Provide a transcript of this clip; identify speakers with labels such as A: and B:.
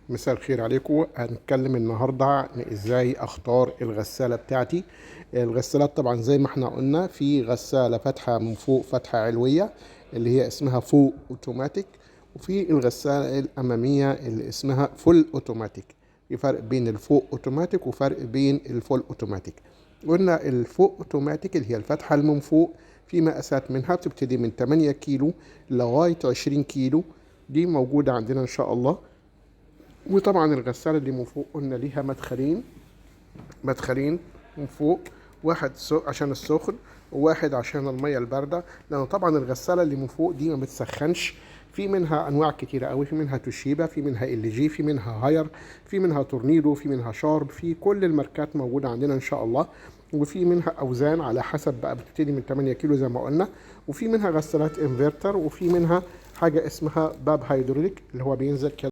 A: مساء الخير عليكم. هنتكلم النهارده عن ازاي اختار الغسالة بتاعتي. الغسالات طبعا زي ما احنا قلنا، في غسالة فاتحة من فوق، فتحة علوية اللي هي اسمها فوق اوتوماتيك، وفي الغسالة الامامية اللي اسمها full automatic. في فرق بين الفوق اوتوماتيك وفرق بين ال full automatic. قلنا الفوق اوتوماتيك اللي هي الفتحة اللي من فوق في مقاسات منها بتبتدي من 8 كيلو لغاية 20 كيلو، دي موجودة عندنا ان شاء الله. وطبعا الغسالة اللي من فوق قلنا ليها مدخلين، مدخلين من فوق، واحد عشان السخن وواحد عشان المية الباردة، لأنه طبعا الغسالة اللي من فوق دي ما بتسخنش. في منها أنواع كتيرة قوي، في منها توشيبا، في منها LG، في منها هاير، في منها تورنيدو، في منها شارب، في كل الماركات موجودة عندنا إن شاء الله. وفي منها أوزان على حسب بقى، بتبتدي من 8 كيلو زي ما قلنا. وفي منها غسالات انفرتر، وفي منها حاجة اسمها باب هيدروليك اللي هو بينزل كده.